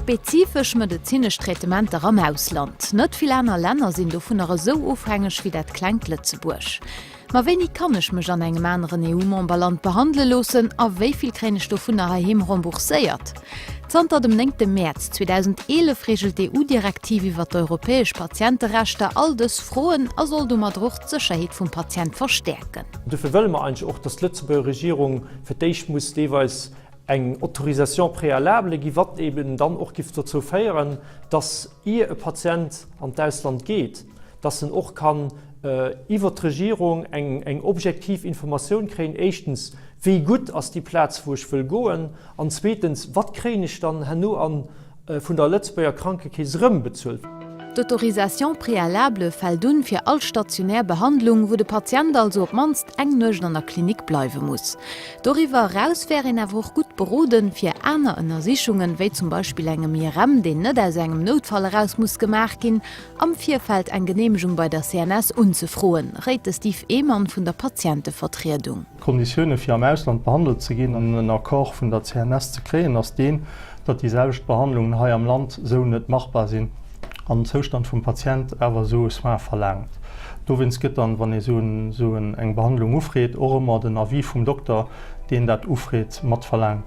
Spezifesch medezinesch Traitementer am Ausland. Net vill aner Länner sinn dovunner esou ofhängeg wéi dat klengt Lëtzebuerg. Ma wéini kann ech mech an engem aneren EU-Memberland behandele loossen a wéi vill kréien ech dovunner heiheem rembourséiert? Zanter dem néngte Mäerz 2011 reegelt d'EU-Direktiv iwwer d'europäesch Patienterechter all dës Froen a soll domadder och d'Sécherheet vum Patient verstäerken. Dofir wëlle mer eigentlech och, dass d'Lëtzebuerger Regierung fir d'éischt muss deelweis eng Autorisation préalable gi, wat eben dann och giff dozou féieren, dass ier e Patient an d'Ausland geet, dass en och kann iwwert d'Regierung eng objektiv Informatioun kréien, éischtens, wéi gutt ass déi Plaz, wou ech wëll goen, an zweetens, wat kréien ech dann herno a vun der Lëtzebuerger Krankekeess erëmbezuelt. D'Autorisation préalable fält un fir all stationär Behandlung, wou de Patient also op d'mannst eng Nuecht an der Klinik bleiwe muss. Doriwwer eraus wär een awer och gutt beroden, fir aner Ënnersichungen, wéi zum Beispill engem IRM, deen net aus engem Noutfall eraus muss gemaach ginn, am Virfeld eng Geneemegung bei der CNS unzefroen, réit de Steve Ehmann vun der Patientevertriedung. D'Konditioune fir am Ausland behandelt ze ginn an en Accord vun der CNS ze kréien, ass deen, datt déi selwecht Behandlungen hei am Land esou net machbar sinn an den Zoustand vum Patient awer esou e Soin verlaangt. Dowéinst gëtt dann, wann ee esou eng Behandlung ufreet, och ëmmer den Avis vum Dokter, deen dat ufreet, mat verlaangt.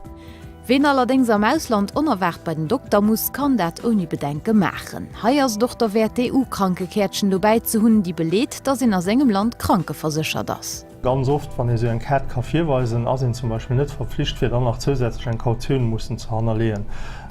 Ween allerdéngs am Ausland onerwaart bei den Dokter muss, kann dat ouni Bedenke maachen. Hei ass et och derwäert d'EU-Krankekäertchen dobäi ze hunn, déi beleet, datt een a sengem Land krankeverséchert ass. Ganz oft, wann ee sou eng Kaart ka virweisen, ass een zum Beispill net verpflicht, fir dann nach zousätzlech eng Kautioun mussen ze hannerleeën.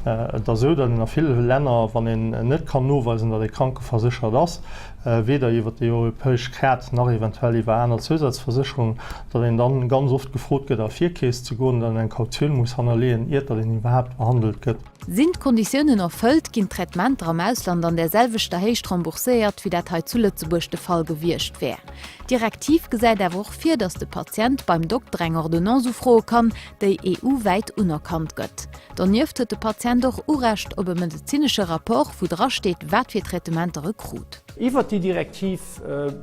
Et ass esou, datt een a ville Länner, wann een net kann noweisen, datt ee krankeverséchert ass, weder iwwer déi europäesch Kaart nach eventuell iwwer aner Zousazversécherungen, datt een dann ganz oft gefrot gëtt, a Virkeess ze goen, datt een eng Kautioun muss hannerleeën, iert datt een iwwerhaapt behandelt gëtt. Sinn d'Konditiounen erfëllt, ginn d'Traitementer am Ausland an där selwechter Héicht rembourséiert, wéi dat hei zu Lëtzebuerg de Fall gewiescht wär. D'Direktiv gesäit awer och vir, datt de Patient beim Dokter eng Ordonnance ufroe kann, déi EU-wäit unerkannt gëtt. Donieft huet de Patient och Urecht op e medezinesche Rapport, wou drasteet, wat fir Traitementer e krut. Iwwert déi Direktiv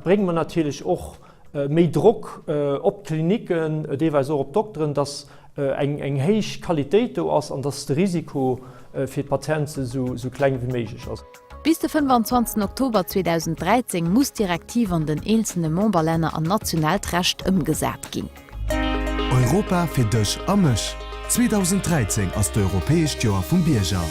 brénge mer natierlech och méi Drock op d'Klinicken, deelweis och op d'Dokteren, datt eng héich Qualitéit do ass an datt de Risiko fir d'Patienten esou kleng wéi méiglech ass. Bis de 25 Oktober 2013 muss d'Direktiv an den eenzelne Memberlänner an nationaalt Recht ëmgesat ginn. Europa fir dech a mech! 2013 ass d'Europäescht Joer vum Bierger.